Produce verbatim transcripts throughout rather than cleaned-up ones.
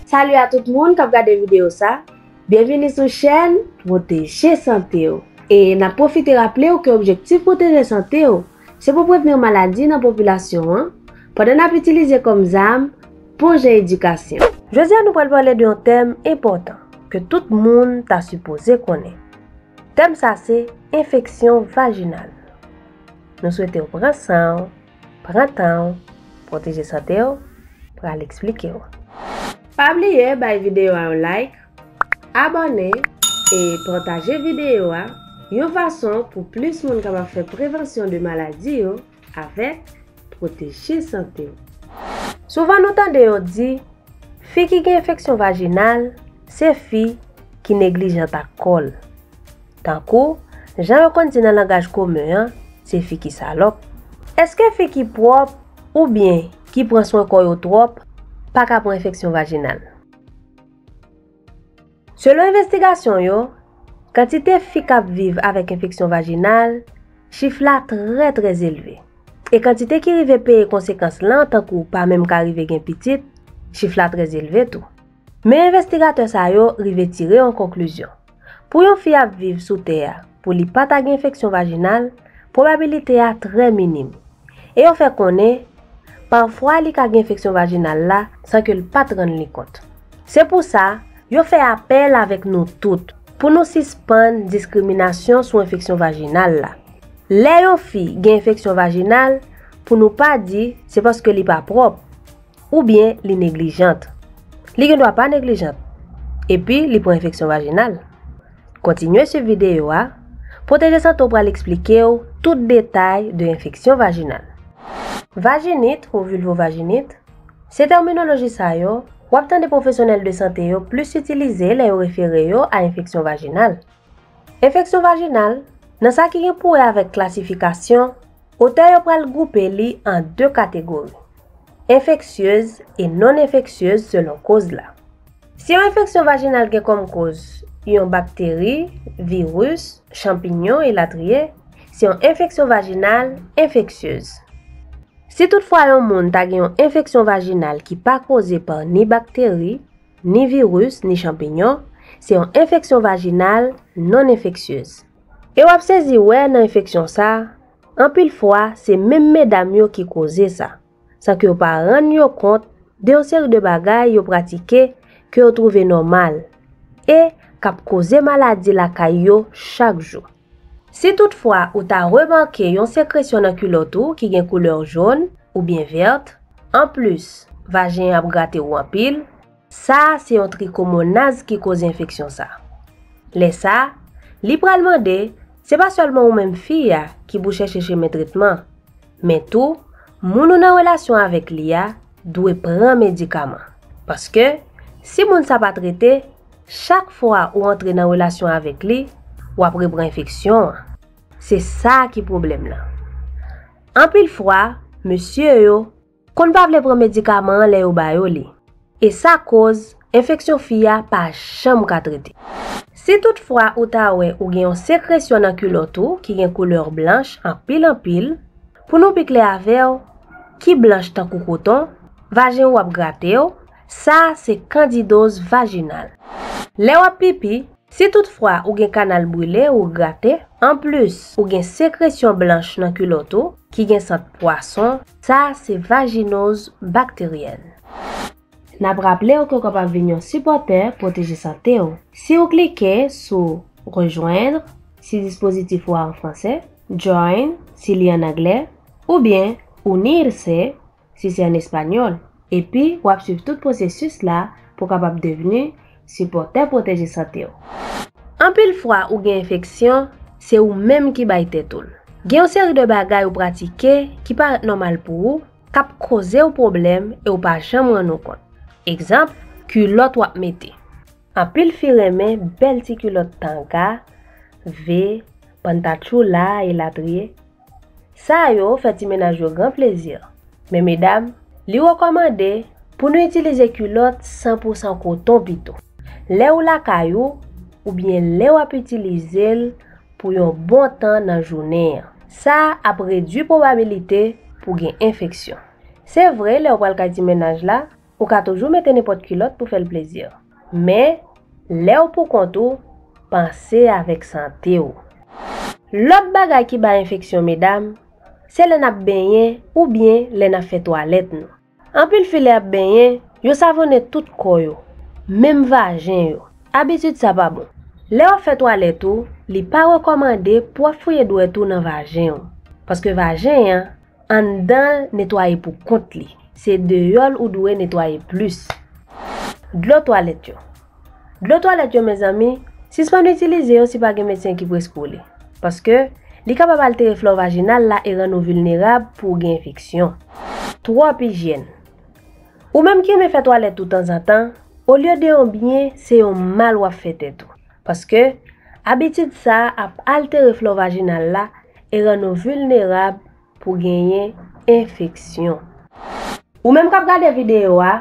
Salut a tout moun k ap gade videyo sa. Byenvini sou chèn Pwoteje Sante W. E n ap pwofite raple w ke objektif Pwoteje Sante W se pou prevni maladi nan popilasyon an, pandan n ap itilize kòm zam bon jan edikasyon. Jodi a nou pral pale de yon tèm enpòtan ke tout moun ta sipoze konnen. Tèm sa se enfeksyon vajinal. Nou swete w pran san w, pran tan w, Pwoteje Sante W pral eksplike w. Pa bliye bay videyo a yon like, abòne e pataje videyo a, yon fason pou plis moun kapab fè prevansyon de maladi yo avèk Pwoteje Sante W. Souvan nou tande yo di, fi ki gen enfeksyon vajinal se fi ki neglijant ak kò l. Tankou jan yo konn di nan langaj komen an, se fi ki salòp. Èske fi ki pwòp oubyen ki pran swen kò yo twòp pa ka pran enfeksyon vajinal? Selon envestigasyon yo, kantite fi k ap viv avèk enfeksyon vajinal, chif la trè, trè elve. E kantite ki rive peye konsekans lan, tankou pa menm ka rive gen pitit, chif la trè elve tou. Men envestigatè sa yo rive tire yon konklizyon. Pou yon fi ap viv sou tè a, pou li pa ta gen enfeksyon vajinal, pwobabilite a trè minim. E yo fè konnen, pafwa li ka gen enfeksyon vajinal la san ke l pa t rann li kont. Se pou sa, yo fè apèl avèk nou tout pou nou sispann diskriminasyon sou enfeksyon vajinal la. Lè yon fi gen enfeksyon vajinal, pou nou pa di se paske li pa pwòp, oubyen li neglijant. Li gen dwa pa neglijant, epi li pran enfeksyon vajinal. Kontinye swiv videyo a, Pwoteje Sante W pral eksplike w tout detay de enfeksyon vajinal. Vajinit ou vilvovajinit, se tèminoloji sa yo w ap tande pwofesyonèl de sante yo plis itilize lè yo refere yo a enfeksyon vajinal. Enfeksyon vajinal, nan sa ki gen pou wè avèk klasifikasyon, otè yo pral gwoupe li an de kategori, enfeksyez e non-enfeksyez selon koz la. Si yon enfeksyon vajinal gen kòm koz yon bakteri, viris, chanpinyon, elatriye, se yon enfeksyon vajinal enfeksyez. Si toutfwa yon moun ta gen yon enfeksyon vajinal ki pa koze pa ni bakteri, ni viris, ni chanpinyon, se yon enfeksyon vajinal non-enfeksyez. E w ap sezi wè nan enfeksyon sa, anpil fwa se menm medam yo ki koze sa, san ke yo pa rann yo kont de yon seri de bagay yo pratike ke yo twouve nòmal e k ap koze maladi lakay yo chak jou. Si toutfwa ou ta remake yon sekresyon nan kilòt ou ki gen koulè jòn oubyen vèt, anplis, vajen an ap grate w anpil, sa a se yon trikomonaz ki koze enfeksyon sa. Lè sa, li pral mande, se pa sèlman ou menm fi a ki pou chèche chemen tretman, men tou, moun ou nan relasyon avèk li a dwe pran medikaman. Paske, si moun sa pa trete, chak fwa ou antre nan relasyon avèk li, w ap repran enfeksyon an. Se sa ki pwoblèm lan. Anpil fwa, mesye yo konn pa vle pran medikaman an lè yo ba yo li. E sa koz enfeksyon fi a pa janm ka trete. Si toutfwa ou ta wè ou gen yon sekresyon nan kilòt ou ki gen koulè blanch anpil anpil, pou nou pi klè avè w, ki blanch tankou koton, vajen ou ap grate w, sa se kandidoz vajinal. Lè w ap pipi, si toutfwa ou gen kanal brile ou grate, anplis ou gen sekresyon blanch nan kilòt ou ki gen sant pwason, sa se vajinoz bakteryèn. N ap raple w ke w kapab vin yon sipòtè Pwoteje Sante w si w klike sou Rejoindre, si dispozitif ou a an fransè, Join, si li an anglè, oubyen Unirse, si se an espanyòl. Epi, w ap swiv tout pwosesis la pou w kapab devni sipòtè Pwoteje Sante w. Anpil fwa ou gen enfeksyon, se ou menm ki bay tèt ou l. Gen yon seri de bagay ou pratike ki parèt nòmal pou ou, k ap koze w pwoblèm e w pa janm rann ou kont. Egzanp, kilòt w ap mete. Anpil fi renmen bèl ti kilòt tanga, V, pantatchoula, elatriye. Sa yo fè ti mennaj yo gran plezi. Men medam, li rekòmande pou nou itilize kilòt san pou san koton pito. Lè ou lakay ou, oubyen lè w ap itilize l pou yon bon tan nan jounen an. Sa ap redui pwobabilite pou gen enfeksyon. Se vre, lè w pral kay ti mennaj la, Ou ka toujou mete nenpòt kilòt pou fè l plezi. Men, lè w pou kont ou, panse avèk sante w. Lòt bagay ki bay enfeksyon, medam, se lè n ap benyen oubyen lè n ap fè twalèt nou. Anpil fi lè y ap benyen, yo savonnen tout kò yo, menm vajen yo. Abitid sa pa bon. Lè w ap fè twalèt ou, li pa rekòmande pou w ap fouye dwèt ou nan vajen w. Paske vajen an, anndan l netwaye pou kont li. Se deyò l ou dwe netwaye plis. Dlo twalèt yo. Dlo twalèt yo, mezanmi, sispann itilize yo si pa gen medsen ki preskri w li. Paske, li kapab altere flò vajinal la e rann ou vilnerab pou w gen enfeksyon. Twòp ijyèn. Ou menm ki renmen fè twalèt ou tanzantan, olye de yon byen, se yon mal w ap fè tèt ou. Paske, abitid sa a ap altere flò vajinal la e rann ou vilnerab pou genyen enfeksyon. Ou menm k ap gade videyo a,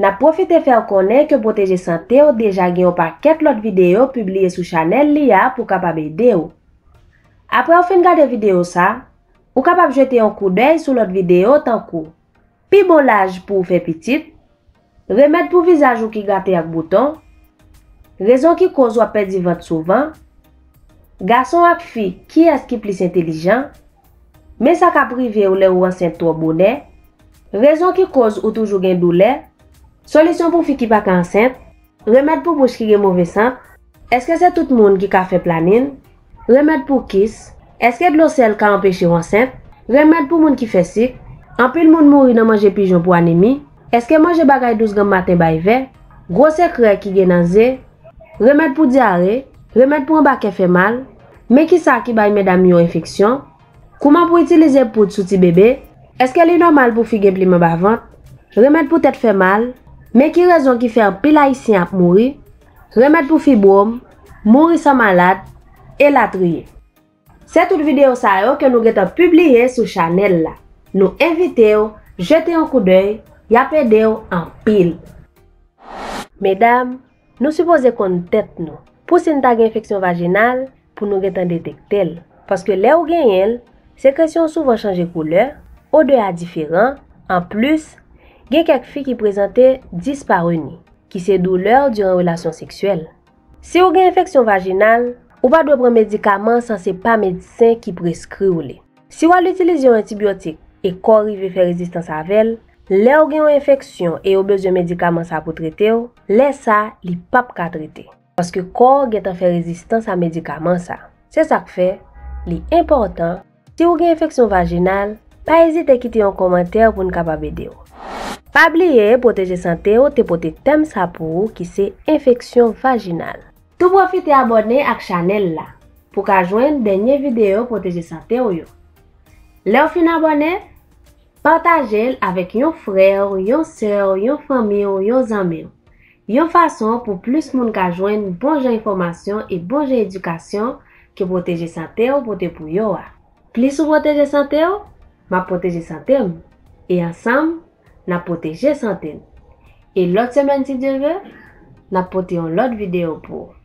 n ap pwofite fè w konnen ke Pwoteje Sante w deja gen yon pakèt lòt videyo pibliye sou chanèl li a pou kapab ede w. Apre w fin gade videyo sa, ou kapab jete yon koudèy sou lòt videyo tankou pi bon laj pou w fè pitit, remèd pou vizaj ou ki gate ak bouton, rezon ki koz w ap pèdi vant souvan, gason ak fi, kiyès ki plis entelijan, men sa k ap rive w lè ou ansent twò bonè, rezon ki koz ou toujou gen doulè, solisyon pou fi ki pa ka ansent, remèd pou bouch ki gen move sant, èske se tout moun ki ka fè planin, remèd pou kis, èske dlo sèl ka anpeche w ansent, remèd pou moun ki fè sik, anpil moun mouri nan manje pijon pou anemi, èske manje bagay dous granm maten bay vè, gwo sekrè ki gen nan ze, remèd pou dyare, remèd pou anba kè fè mal, men kisa ki bay medam yo enfeksyon, kouman pou itilize poud sou ti bebe, èske li nòmal pou fi gen plim anba vant, remèd pou tèt fè mal, men ki rezon ki fè anpil ayisyen ap mouri, remèd pou fibwòm, mouri san malad, elatriye. Se tout videyo sa yo ke nou gentan pibliye sou chanèl la. Nou envite w jete yon koudèy, y ap ede w anpil. Medam, nou sipoze konn tèt nou pou si n ta gen enfeksyon vajinal, pou nou gentan detekte l. Paske lè ou genyen l, sekresyon w souvan chanje koulè, odè a diferan, anplis, gen kèk fi ki prezante disparoni, ki se doulè diran relasyon seksyèl. Si w gen enfeksyon vajinal, ou pa dwe pran medikaman san se pa medsen ki preskri w li. Si w al itilize yon antibyotik e kò w rive fè rezistans avè l, lè w gen yon enfeksyon e yo bezwen medikaman sa pou trete w, lè sa, li p ap ka trete. Paske kò w gentan fè rezistans a medikaman sa. Se sa k fè, li enpòtan, si w gen enfeksyon vajinal, pa ezite kite yon kòmantè pou n kapab ede w. Pa bliye, Pwoteje Sante w te pote tèm sa pou ou ki se enfeksyon vajinal. Tou pwofite abòne ak chanèl la pou w ka jwenn dènye videyo Pwoteje Sante w yo. Lè w fin abòne, pataje l avèk yon frè w, yon sè w, yon fanmi w, yon zanmi w. Yon fason pou plis moun ka jwenn bon jan enfòmasyon e bon jan edikasyon ke Pwoteje Sante w pote pou yo a. Plis ou pwoteje sante w, m ap pwoteje sante m. E ansanm, n ap pwoteje sante n. E lòt semèn, si Dye vle, n ap pote yon lòt videyo pou ou.